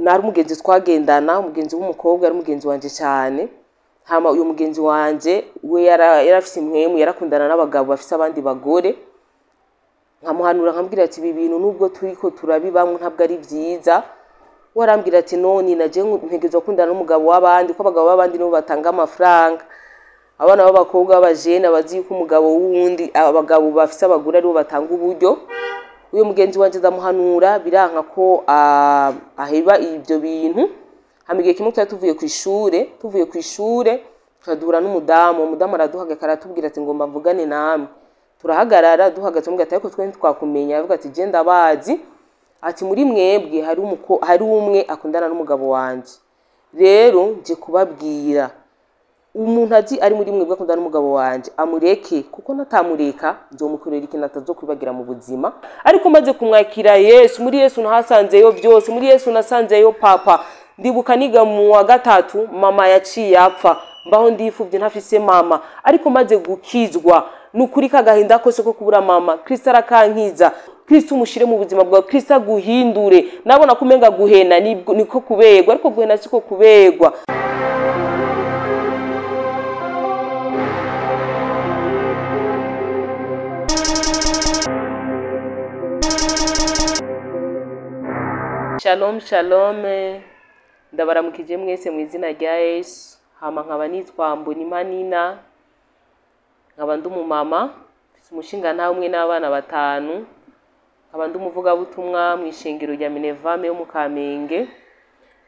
Nari umugenzi twagendana, umugenzi w'umukobwa, ari umugenzi wanje cyane. Hama uyu mugenzi wanje we yarafise impwemu, yarakundana n'abagabo bafise abandi bagore. Nkamuhanura, nkambwira ati ibi bintu nubwo turiko turabibamwo ntabwo ari vyiza. Warambwira ati none naje ntegerezwa gukundana n'umugabo w'abandi, ko abagabo b'abandi nibo batanga amafaranga. Abana b'abakobwa b'abajene bazi yuko umugabo w'uwundi, abagabo bafise abagore aribo batanga uburyo. Uyu mugenzi wanje ndamuhanura, biranka ko aheba ivyo bintu. Hama igihe kimwe twari tuvuye kw'ishure, tuvuye kw'ishure turaduhura n'umudamu. Umudamu araduhagarika, aratubwira ati ngomba mvugane namwe. Turahagarara, duhagaze amubwira ati ariko twe ntitwakumenya. Aravuga ati je ndabazi, ati muri mwebwe hari umwe akundana n'umugabo wanje. Rero nje kubabwira, umuntu azi ari muri mwebwe akundana n'umugabo wanje amureke, kuko natamureka nzomukorera ikintu atazokwibagira mu buzima. Ariko maze kumwakira Yesu, muri Yesu nahasanzeyo byose, muri Yesu nasanzeyo papa. Ndibuka niga mu wa gatatu, mama yaciye apfa, mbaho ndifuvye ntafise mama. Ariko maze gukizwa, nukuri kagahinda kose ko kubura mama, Kristo arakankiza. Kristo umushire mu buzima bwawe, Kristo aguhindure. Nabona kumenga guhena niko kuberwa, ariko guhena siko kuberwa. Shalom shalom, ndabaramukije mwese mu izina rya Yesu. Hama nkaba nitwa Mbonimanina, nkaba ndi umumama, mfise umushingantahe umwe n'abana batanu, nkaba ndi umuvugabutumwa mu ishengero rya Minevame yo mu Kamenge.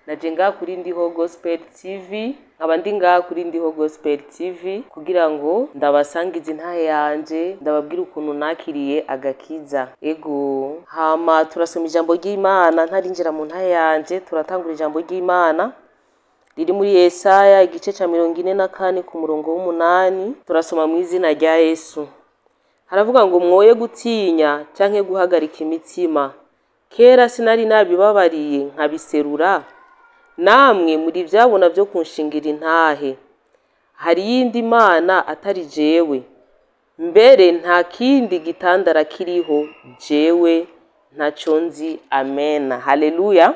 Naje ngaha kuri Ndiho Gospel TV, nkaba ndi ngaha kuri Ndiho Gospel TV kugira ngo ndabasangize intahe yanje, ndababwire ukuntu nakiriye agakiza. Ego, hama turasoma ijambo ry'Imana. Ntarinjira mu ntahe yanje, turatangura ijambo ry'Imana riri muri Yesaya igice ca 44 ku murongo w'umunani. Turasoma mu izina rya Yesu. Haravuga ngo mwoye gutinya canke guhagarika imitima, kera sinari nabibabariye nkabiserura, namwe muri vyabona vyo kunshingira intahe. Hari yindi mana atari jewe, mbere nta kindi gitandara kiriho, jewe ntaco nzi. Amen, haleluya.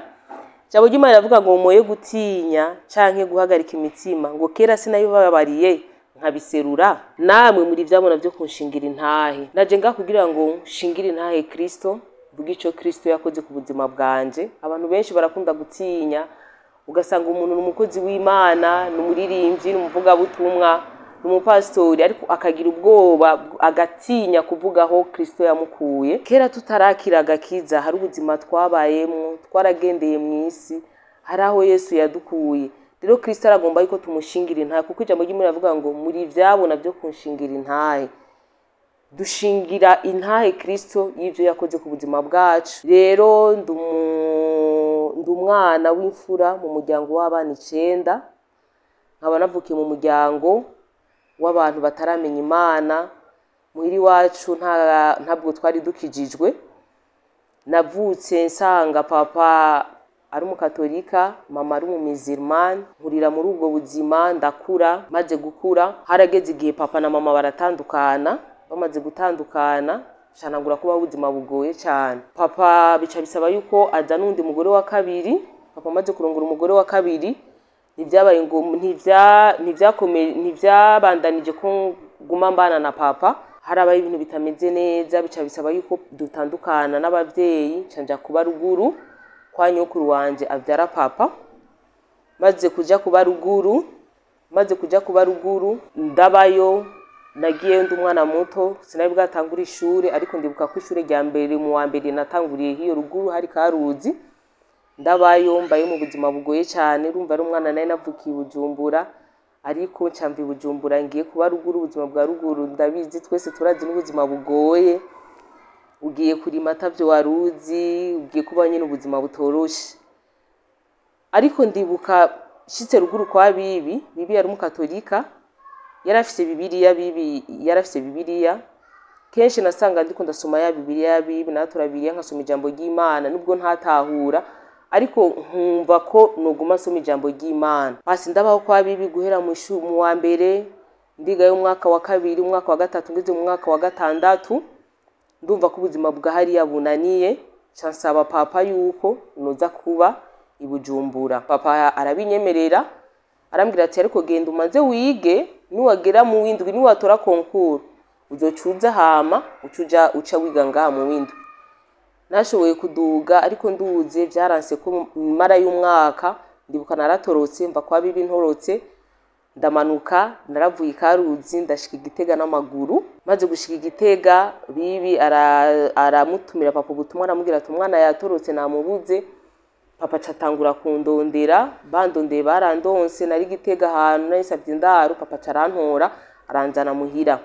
Ijambo ry'Imana riravuga ngo mwoye gutinya canke guhagarika imitima, ngo kera sinabibabariye nkabiserura, namwe muri vyabona vyo kunshingira intahe. Naje ngaha kugira ngo nshingire intahe Kristo, mvuge ico Kristo yakoze ku buzima bwanje. Abantu benshi barakunda gutinya, ugasanga umuntu ni umukozi w'Imana, ni umuririmbyi, ni umuvugabutumwa, ni umupasitori, ariko akagira ubwoba, agatinya kuvuga aho Kristo yamukuye. Kera tutarakira agakiza, hari ubuzima twabayemwo, twaragendeye mw'isi, hari aho Yesu yadukuye. Rero Kristo aragomba yuko tumushingira intahe, kuko ijambo ry'Imana rivuga ngo muri vyabona vyo kunshingira intahe. Dushingira intahe Kristo y'ivyo yakoze ku buzima bwacu. Rero ndi umwana w'imfura mu muryango w'abana 9, nkaba navukiye mu muryango w'abantu bataramenya Imana. Muhira iwacu ntabwo twari dukijijwe. Navutse nsanga papa ari umukatolika, mama ari umumizirmani. Nkurira muri ubwo buzima, ndakura. Maze gukura harageze igihe papa na mama baratandukana. Bamaze gutandukana canangura kubaho ubuzima bugoye cyane. Papa bica bisaba yuko aza n'undi mugore wa kabiri. Papa amaze kurongora umugore wa kabiri, ntivyabaye ngo ntivyabandanije ko nguma mbana na papa. Harabaye ibintu bitameze neza, bica bisaba yuko dutandukana n'abavyeyi, canja kuba ruguru kwa nyokuru wanje avyara papa. Maze kuja kuba ruguru, maze kuja kuba ruguru ndabayo. Nagiyeyo ndi umwana muto, sinari bwatangura ishure, ariko ndibuka ko ishure rya mbere mu wa mbere natanguriye hiyo ruguru hari Karuzi. Ndabayo, mbayo mu buzima bugoye cyane. Urumva ari umwana nari navukiye Bujumbura, ariko ncamva i Bujumbura ngiye kuba ruguru. Ubuzima bwa ruguru ndabizi, twese turazi n'ubuzima bugoye. Ugiye kurima atavyo waruzi, ugiye kuba nyine ubuzima butoroshe. Ariko ndibuka nshitse ruguru kwa Bibi, Bibi yari umukatolika, yarafise Bibiliya. Bibi yarafise Bibiliya. Kenshi nasanga ndiko ndasoma ya Bibiliya ya Bibi, natura Bibiliya nkasoma ijambo ry'Imana, nubwo ntatahura, ariko nkumva ko noguma nsoma ijambo ry'Imana. Basi ndabaho kwa Bibi guhera mu wa mbere, ndigayo umwaka wa kabiri, umwaka wa gatatu, ngeze mu mwaka wa gatandatu ndumva ko ubuzima bwa hariya bunaniye. Ca nsaba papa yuko noza kuba i Bujumbura. Papa arabinyemerera, arambwira ati ariko genda umanze wige, niwagera mu windwi niwatora concours uzocuza, hama ucuja uca wiga ngaha mu windwi. Nashoboye kuduga, ariko nduze vyaranse ko mara y'umwaka. Ndibuka naratorotse mva kwa bibi, ntorotse ndamanuka, naravuye Ikaruzi ndashika Igitega n'amaguru. Maze gushika Igitega, bibi aramutumira papa ubutumwa, aramubwira ati umwana yatorotse namubuze. Papa catangura kundondera, bandondeye barandonse. Nari Gitega ahantu narisavye indaro, papa carantora aranzana muhira.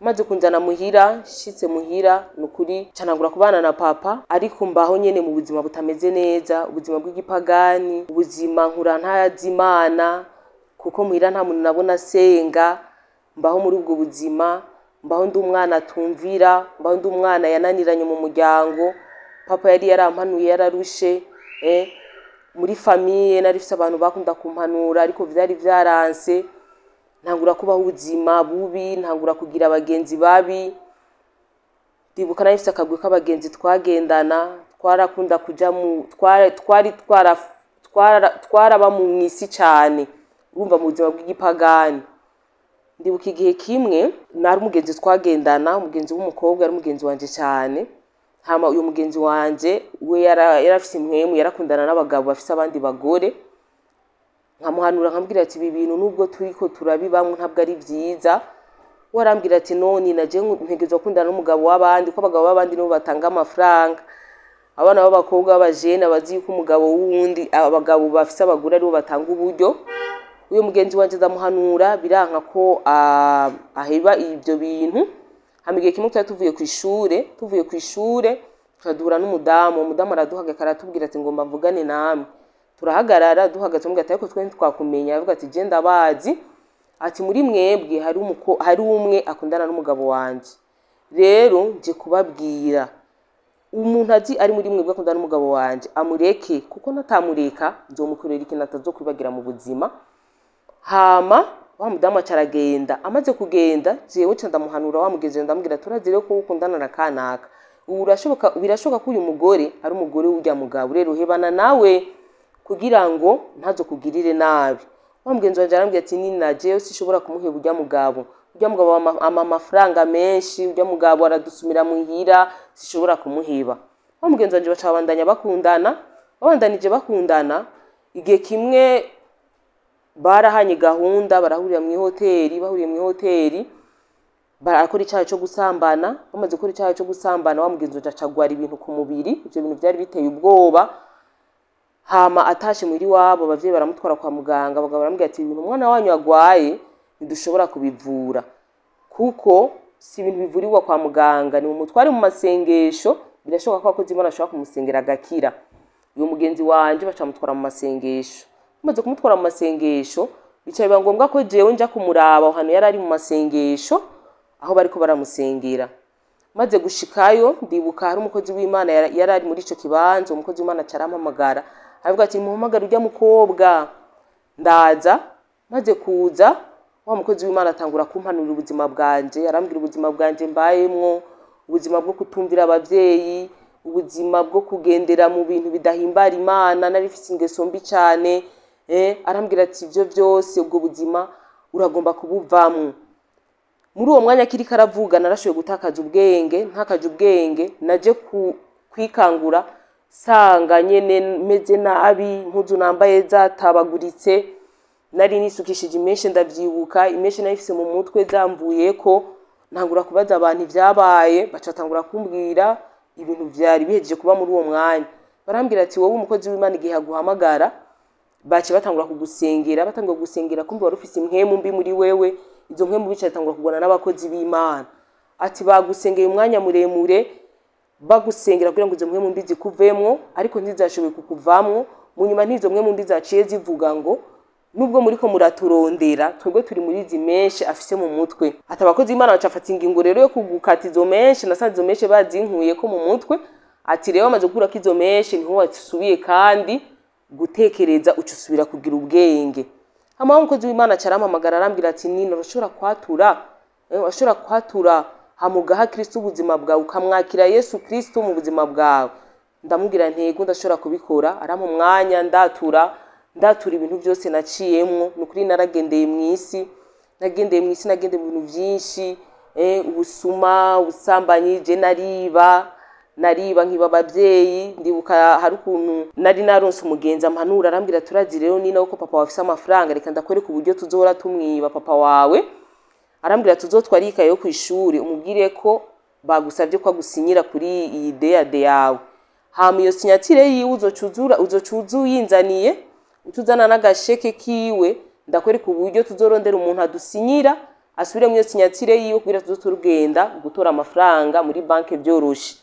Amaze kunzana muhira, nshitse muhira nukuri canangura kubana na papa, ariko mbaho nyene mu buzima butameze neza, ubuzima bw'igipagani, ubuzima nkura ntazi Imana, kuko muhira nta muntu nabona asenga. Mbaho muri ubwo buzima, mbaho ndi umwana atumvira, mbaho ndi umwana yananiranye mu muryango. Papa yari yarampanuye yararushe, muri famille nari mfise abantu bakunda kumpanura, ariko vyari vyaranse. Ntangura kubaho ubuzima bubi, ntangura kugira abagenzi babi. Ndibuka nari mfise akagwi k'abagenzi twagendana, twarakunda kuja mu twari twaraba mu mwisi cane, urumva mu buzima bw'igipagani. Ndibuka igihe kimwe nari umugenzi twagendana, umugenzi w'umukobwa, yari umugenzi wanje cane. Hama uyu mugenzi wanje we yarafise impwemu, yarakundana n'abagabo bafise abandi bagore. Nkamuhanura nkambwira ati ibi bintu nubwo turiko turabibamwo ntabwo ari vyiza. We arambwira ati none naje ntegerezwa gukundana n'umugabo w'abandi, ko abagabo b'abandi nibo batanga amafaranga. Abana b'abakobwa b'abajene bazi yuko umugabo w'uwundi, abagabo bafise abagore aribo batanga uburyo. Uyu mugenzi wanje ndamuhanura biranka ko aheba ivyo bintu. Hama igihe kimwe twari tuvuye kw'ishure, tuvuye kw'ishure turadura n'umudamu, umudamu araduhagarika aratubwira ati ngomba mvugane namwe. Turahagarara, duhagaze mubwira ati ariko twe ntitwakumenya. Aravuga ati je ndabazi, ati muri mwebwe hari umwe akundana n'umugabo wanje, rero nje kubabwira umuntu azi ari muri mwebwe akundana n'umugabo wanje amureke, kuko natamureka nzomukorera ikintu atazokwibagira mu buzima. Hama wa mudamu aca aragenda. Amaze kugenda, jewe ca ndamuhanura wa mugenzi, ndamubwira turazi rero ko ukundana na kanaka, ubu birashoboka ko uyu mugore ari umugore w'urya mugabo, rero hebana nawe kugira ngo ntazokugirire nabi. Wa mugenzi wanje arambwira ati nina jewe sinshobora kumuheba urya mugabo, urya mugabo ampa amafaranga menshi, urya mugabo aradusumira muhira, sinshobora kumuheba. Wa mugenzi wanje baca babandanya bakundana, babandanije bakundana. Igihe kimwe barahanye gahunda, barahurira mw'ihoteli, bahuriye mw'ihoteli barakora icaha co gusambana. Bamaze gukora icaha co gusambana, wa mugenzi wanje aca agwara ibintu ku mubiri, ivyo bintu vyari biteye ubwoba. Hama atashe muhira iwabo, abavyeyi baramutwara kwa muganga, abagabo baramubwira ati ibintu umwana wanyu agwaye ntidushobora kubivura, kuko si ibintu bivurirwa kwa muganga, ni mumutware mu masengesho, birashoboka ko abakozi b'Imana bashobora kumusengera agakira. Uyu mugenzi wanje baca bamutwara mu masengesho. Bamaze kumutwara mu masengesho, bica biba ngombwa ko jewe nja kumuraba aho hantu yari ari mu masengesho, aho bariko baramusengera. Maze gushikayo, ndibuka hari umukozi w'Imana yari ari muri ico kibanza. Umukozi w'Imana aca arampamagara, aravuga ati muhamagare urya mukobwa. Ndaza, maze kuza, wa mukozi w'Imana atangura kumpanurira ubuzima bwanje, arambwira ubuzima bwanje mbayemwo, ubuzima bwo kutumvira abavyeyi, ubuzima bwo kugendera mu bintu bidahimbara Imana, nari mfise ingeso mbi cane. Arambwira ati ivyo vyose ubwo buzima uragomba kubuvamwo. Muri uwo mwanya akiriko aravuga, narashoboye gutakaza ubwenge, ntakaje ubwenge naje kwikangura sanga nyene meze nabi, impuzu nambaye zatabaguritse, nari nisukishije imeshe, ndavyibuka imeshe nari mfise mu mutwe zamvuyeko. Ntangura kubaza abantu ivyabaye, baca batangura kumbwira ibintu vyari bihejeje kuba muri uwo mwanya. Barambwira ati wowe umukozi w'Imana igihe aguhamagara, bace batangura kugusengera, batangura kugusengera kumbe wari ufise impwemu mbi muri wewe, izo mpwemu bica bitangura kugwana n'abakozi b'Imana. Ati bagusengeye umwanya muremure bagusengera kugira ngo izo mpwemu mbi zikuvemwo, ariko ntizashoboye kukuvamwo. Mu nyuma n'izo mpwemu mbi zaciye zivuga ngo nubwo muriko muraturondera, twebwe turi muri izi menshi afise mu mutwe. Ati abakozi b'Imana baca bafata ingingo rero yo kugukata izo menshi, nasanze izo menshi bazinkuyeko mu mutwe. Ati rero bamaze gukurako izo menshi niho wasubiye kandi gutekereza, uca usubira kugira ubwenge. Hama wa mukozi w'Imana aca arampamagara arambwira ati Nina, urashobora kwatura, urashobora kwatura hama ugaha Kristo ubuzima bwawe, ukamwakira Yesu Kristo mu buzima bwawe. Ndamubwira ntego ndashobora kubikora. Arampa umwanya, ndatura, ndatura ibintu byose naciyemwo. Ni ukuri naragendeye mu isi, nagendeye mu isi, nagendeye mu bintu byinshi, ubusuma, ubusambanyi. Je nariba, nariba nkiba ababyeyi. Ndibuka hari ukuntu nari naronse umugenzi ampanura, arambwira: "Turazi rero nina ko papa wawe afise amafaranga, reka ndakwereka uburyo tuzohora tumwiba papa wawe." Arambwira: "Tuzotwara ikaye yo kw'ishuri, umubwire ko bagusabye ko agusinyira kuri iyi DAD yawe, hama iyo signature yiwe uzoca uza uyinzaniye, uca uzana n'agasheke kiwe. Ndakwereka uburyo tuzorondera umuntu adusinyira, asubiremwo iyo signature yiwe, kugira tuzo turugenda gutora amafaranga muri banke byoroshe."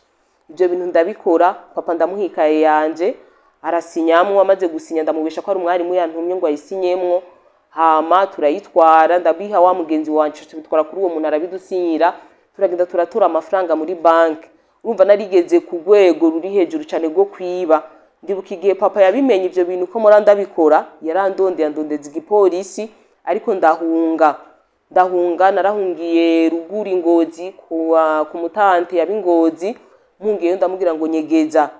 Ibyo bintu ndabikora. Papa ndamuha ikaye yanje, arasinyamwo. Amaze gusinya, ndamubesha ko ari umwarimu yantumye ngo ayisinyemwo. Hama turayitwara, ndabiha wa mugenzi wanje, tubitwara kuri uwo muntu, arabidusinyira, turagenda turatora amafaranga muri banki. Urumva narigeze ku rwego ruri hejuru cyane rwo kwiba. Ndibuka igihe papa yabimenye ibyo bintu ko mora ndabikora, yarandondeye, andondeza igipolisi, ariko ndahunga, ndahunga. Narahungiye ruguru Ingozi ku mutante yab'Ingozi. Mpungiyeyo, ndamubwira ngo nyegeza,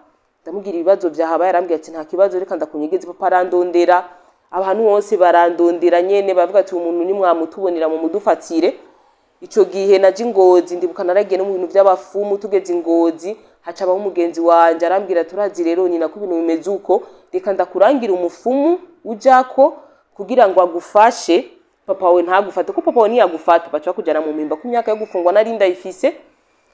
ndamubwira ibibazo byahabaye. Arambwira ati: "Nta kibazo, reka ndakunyegeze." Papa arandondera, abantu bose barandondera nyene, bavuga ati: "Umuntu nimwamutubonera mu mudufatire." Ico gihe naje Ingozi, ndibuka naragiye no mu bintu by'abafumu. Tugeze Ingozi, hacabaho umugenzi wanje, arambwira: "Turazi rero nina ko ibintu bimeze uko, reka ndakurangira umufumu ujako kugira ngo agufashe, papa wawe ntagufate, ko papa wawe niyagufata baca bakujana mu mpimba." Ku myaka yo gufungwa nari ndayifise.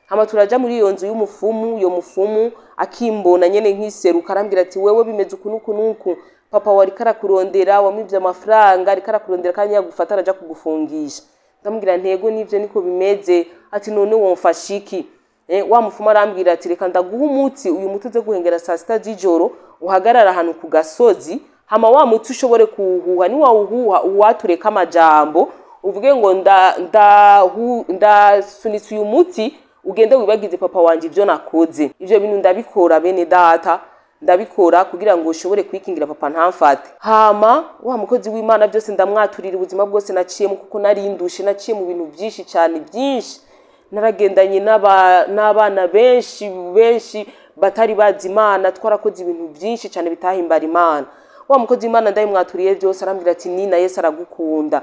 Hama turaja muri iyo nzu y'umufumu. Iyo mufumu akimbona nyene nkiseruka, arambwira ati: "Wewe bimeze uku nuku nuku, papa wawe ariko arakurondera, wamwivye amafaranga, ariko arakurondera, kandi yagufata araja kugufungisha." Ndamubwira: "Ntego nivyo, niko bimeze." Ati: "None womfasha iki?" Wa mufumu arambwira ati: "Reka ndaguha umuti. Uyu muti uze guhengera saa 6 z'ijoro, uhagarara ahantu ku gasozi, hama wa muti ushobore kuwuhuha. Niwawuhuha, uwatureka amajambo, uvuge ngo ndasunitse uyu muti, ugende wibagize papa wanje ivyo nakoze." Ivyo bintu ndabikora, bene data, ndabikora kugira ngo ushobore kwikingira papa ntamfate. Hama wa mukozi w'Imana byose ndamwaturira, ubuzima bwose naciyemo, kuko narindushe, naciye mu bintu byinshi cyane, byinshi. Naragendanye n'abana benshi benshi batari bazi Imana, twarakoze ibintu byinshi cyane bitahimbara Imana. Wa mukozi w'Imana ndabimwaturiye byose, arambwira ati: "Nina, Yesu aragukunda.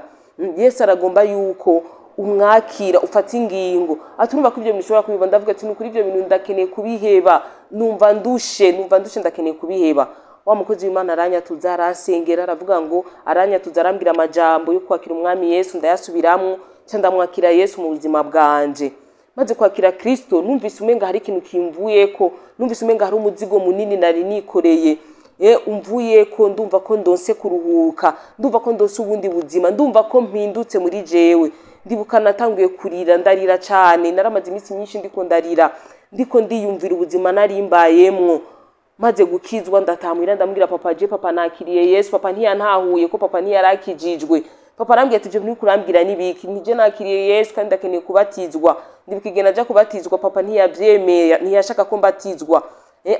Yesu aragomba yuko umwakira, ufata ingingo." Ati: "Urumva ko ibyo bintu ushobora kubibona?" Ndavuga ati: "Nukuri ibyo bintu ndakeneye kubiheba, numva ndushe, numva ndushe, ndakeneye kubiheba." Wa mukozi w'Imana aranyatuza, aransengera, aravuga ngo aranyatuza, arambwira amajambo yo kwakira Umwami Yesu, ndayasubiramwo, nca ndamwakira Yesu mu buzima bwanje. Maze kwakira Kristo, numvise umenga hari ikintu kimvuyeko, numvise umenga hari umuzigo munini nari nikoreye umvuyeko. Ndumva ko ndonse kuruhuka, ndumva ko ndonse ubundi buzima, ndumva ko mpindutse muri jewe. Ndibuka natanguye kurira, ndarira cane. Naramaze iminsi myinshi ndiko ndarira, ndiko ndiyumvira ubuzima nari mbayemwo. Maze gukizwa, ndatamwira, ndamubwira papa: "Je papa, nakiriye Yesu." Papa ntiyantahuye, ko papa ntiyarakijijwe. Papa arambwira ati: "Ivyo bintu uriko urambwira nibiki?" Nije nakiriye Yesu kandi ndakeneye kubatizwa. Ndibuka igihe naja kubatizwa, papa ntiyavyemera, ntiyashaka ko mbatizwa.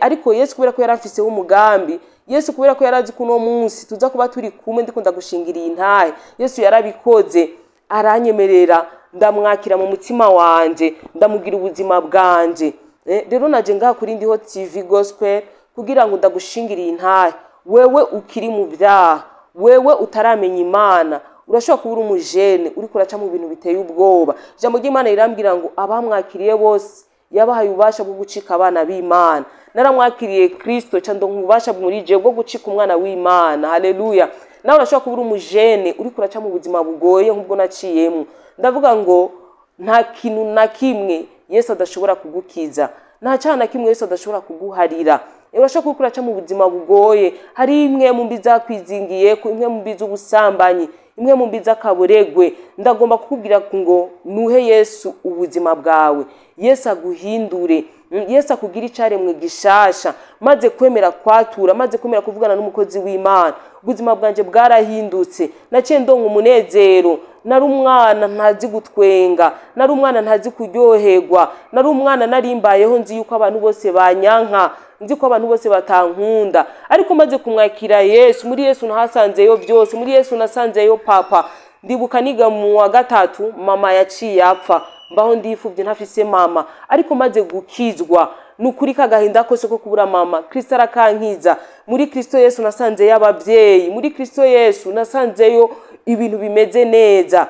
Ariko Yesu kubera ko yari amfiseho umugambi, Yesu kubera ko yari azi ko uno munsi tuza kuba turi kumwe ndiko ndagushingiriye intahe, Yesu yarabikoze, aranyemerera, ndamwakira mu mutima wanje, ndamugira ubuzima bwanje. Rero naje ngaha kuri Ndiho TV Gospel kugira ngo ndagushingiriye intahe, wewe ukiri mu vyaha, wewe utaramenya Imana. Urashobora kuba uri umujene uriko uraca mu bintu biteye ubwoba. Ijambo ry'Imana rirambwira ngo abamwakiriye bose yabahaye ububasha bwo gucika abana b'Imana. Naramwakiriye Kristo, ca ndonka ububasha muri jewe bwo gucika umwana w'Imana. Haleluya! Nawe urashobora kuba uri umujene uriko uraca mu buzima bugoye nk'ubwo naciyemwo. Ndavuga ngo nta kintu na kimwe Yesu adashobora kugukiza, nta cyaha na kimwe Yesu adashobora kuguharira. Urashobora kuba uraca mu buzima bugoye, hari imwe mu mbi zakwizingiye, imwe mu mbi z'ubusambanyi, imwe mu mbi z'akaburegwe. Ndagomba kukubwira ngo nuhe Yesu ubuzima bwawe, Yesu aguhindure, Yesu akugire icaremwe gishasha. Maze kwemera kwatura, maze kwemera kuvugana n'umukozi w'Imana, ubuzima bwanje bwarahindutse. Naciye ndonka umunezero. Nari umwana ntazi gutwenga, nari umwana ntazi kuryoherwa, nari umwana narimbayeho nzi yuko abantu bose banyanka, nzi ko abantu bose batankunda. Ariko maze kumwakira Yesu, muri Yesu nahasanzeyo byose, muri Yesu nasanzeyo papa. Ndibuka niga mu wa gatatu, mama yaciye apfa, mbaho ndifuvye ntafise mama. Ariko maze gukizwa Nukuri kagahinda kose ko kubura mama, Kristo arakankiza. Muri Kristo Yesu nasanzeyo ababyeyi, muri Kristo Yesu nasanzeyo ibintu bimeze neza.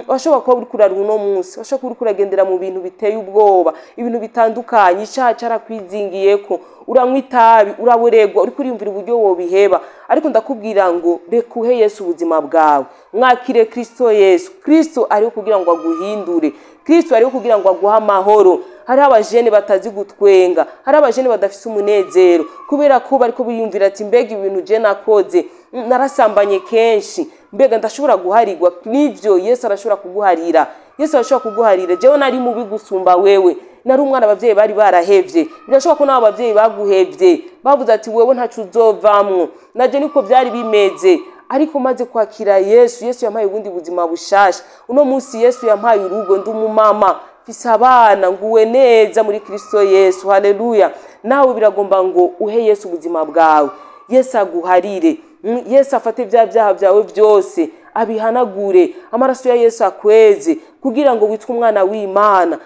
Washobora kuba uriko uraruha uno munsi, washobora kuba uriko uragendera mu bintu biteye ubwoba, ibintu bitandukanye, icaha carakwizingiyeko, uranywa itabi, uraboregwa, uriko uriyumvira uburyo wobiheba. Ariko ndakubwira ngo reka uhe Yesu ubuzima bwawe, mwakire Kristo Yesu. Kristo ariho kugira ngo aguhindure, Kristo ariho kugira ngo aguhe amahoro. Hariho abajene batazi gutwenga, hari abajene badafise umunezero kubera ko bariko biyumvira ati mbega ibintu je nakoze, narasambanye kenshi, mbega ndashobora guharirwa. Nivyo, Yesu arashobora kuguharira, Yesu arashobora kuguharira. Jewe nari mubi gusumba wewe, nari umwana abavyeyi bari barahevye. Birashoboka ko nawe abavyeyi baguhevye, bavuze ati wewe ntaco uzovamwo. Naje niko vyari bimeze, ariko maze kwakira Yesu, Yesu yampaye ubundi buzima bushasha. Uno munsi Yesu yampaye urugo, ndi umumama, mfise abana, nguwe neza muri Kristo Yesu. Haleluya. Nawe biragomba ngo uhe Yesu ubuzima bwawe, Yesu aguharire, Yesu afate vya vyaha vyawe vyose abihanagure, amaraso ya Yesu akweze kugira ngo witwe umwana w'Imana.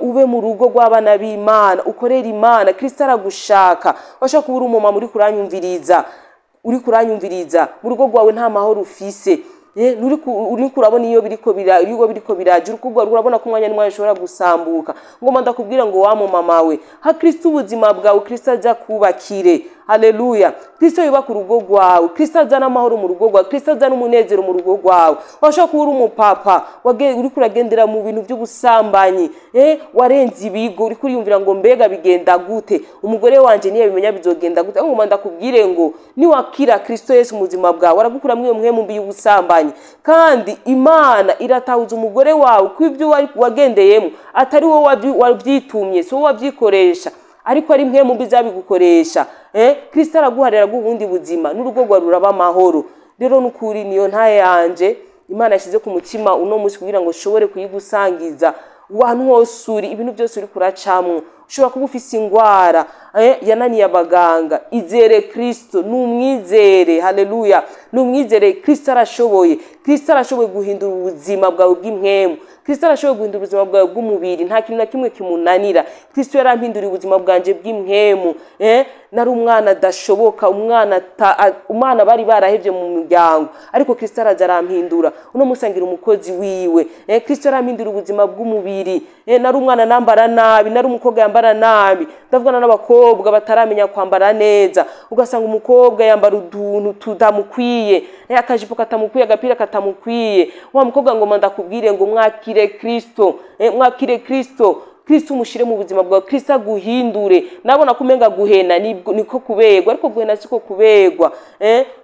Ube mu rugo rw'abana b'Imana, ukorere Imana. Kristo aragushaka. Washaka kuba uri umumama uri kuranyumviriza, uri kuranyumviriza, mu rugo rwawe nta mahoro ufise. Uriko urabona iyo biriko bira, biriko biraje, uriko urabona ko umwanya n'umwanya ushobora gusambuka. Ngoma ndakubwira ngo wa mama we, ha Kristo ubuzima bwawe, Kristo aza kubakire. Haleluya. Kristo yubaka urugo rwawe, Kristo azana amahoro mu rugo rwawe, Kristo azana umunezero mu rugo rwawe. Washobora kuba uri umupapa uriko uragendera mu bintu by'ubusambanyi, warenze ibigo, uriko uriyumvira ngo mbega bigenda gute, umugore wanje niyo bimenya bizogenda gute. Ngoma ndakubwire ngo niwakira Kristo Yesu mu buzima bwawe, aragukuramwo iyo mpwemu mbi y'ubusambanyi. Kandi Imana iratahuza umugore wawe ko ibyo wagendeyemo atari wowe wabyitumye, si wowe wabyikoresha, ariko ari mpwemu mbi zabigukoresha. Kristo araguharira aguha ubundi buzima, n'urugo rwawe ruraba amahoro. Rero nukuri niyo ntaye yanje Imana yashyize ku mutima uno munsi kugira ngo ushobore kuyigusangiza ahantu hose uri, ibintu byose uri kuracamwo. Ushobora kuba ufise ingwara yananiye abaganga, izere Kristo, numwizere. Haleluya, numwizere. Kristo arashoboye, Kristo arashoboye guhindura ubuzima bwawe bw'impwemu, Kristo arashoboye guhindura ubuzima bwawe bw'umubiri, nta kintu na kimwe kimunanira. Kristo yarampinduriye ubuzima bwanje bw'impwemu. Nari umwana adashoboka, umwana bari barahevye mu muryango, ariko Kristo araza arampindura. Uno munsi angira umukozi wiwe. Kristo yarampinduriye ubuzima bw'umubiri. Nari umwana nambara nabi, nari umukobwa yambara nabi. Ndavugana n'abakobwa bataramenya kwambara neza, ugasanga umukobwa yambara utuntu tudamukwiye, akajipo katamukwiye, agapira katamukwiye. Wa mukobwa ngoma ndakubwire ngo mwakire Kristo, mwakire Kristo. Kristo umushire mu buzima bwawe, Kristo aguhindure. Nabona kumenga guhena niko kubegwa, ariko guhena siko kubegwa.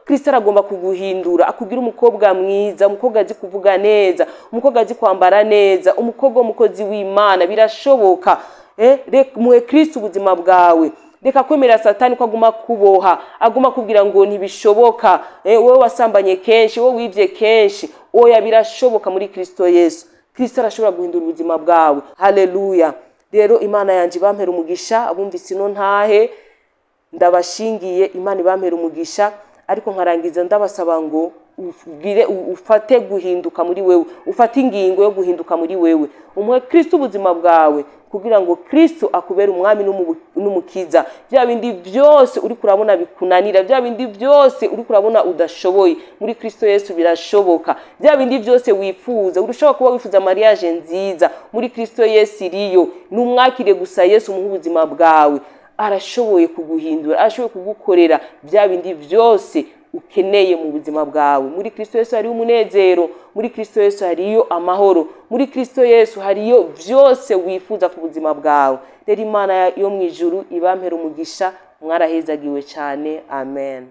Kristo aragomba kuguhindura, akugira umukobwa mwiza, umukobwa azi kuvuga neza, umukobwa azi kwambara neza, umukobwa w'umukozi w'Imana. Birashoboka. Muhe Kristo ubuzima bwawe. Reka kwemera Satani ko aguma kuboha, aguma kubwira ngo ntibishoboka, wowe wasambanye kenshi, wowe wivye kenshi. Oya, birashoboka muri Kristo Yesu. Kristo arashobora guhindura ubuzima bwawe. Haleluya. Rero Imana yanje ibampera umugisha, abumvise ino ntahe ndabashingiye, Imana ibampera umugisha. Ariko nkarangiza ndabasaba ngo ufate guhinduka muri wewe, ufate ingingo yo guhinduka muri wewe, umuhe Kristo ubuzima bwawe kugira ngo Kristo akubere umwami n'umukiza. Bya bindi byose uri kurabona bikunanira, bya bindi byose uri kurabona udashoboye, muri Kristo Yesu birashoboka. Bya bindi byose wifuza, urashobora kuba wifuza mariage nziza, muri Kristo Yesu iriyo. Numwakire gusa Yesu, umuhe ubuzima bwawe, arashoboye kuguhindura, arashoboye kugukorera bya bindi byose ukeneye mu buzima bwawe. Muri Kristo Yesu hariyo umunezero, muri Kristo Yesu hariyo amahoro, muri Kristo Yesu hariyo byose wifuza ku buzima bwawe. Rero Imana yo mu ijuru ibampera umugisha, mwarahezagiwe cyane. Amen.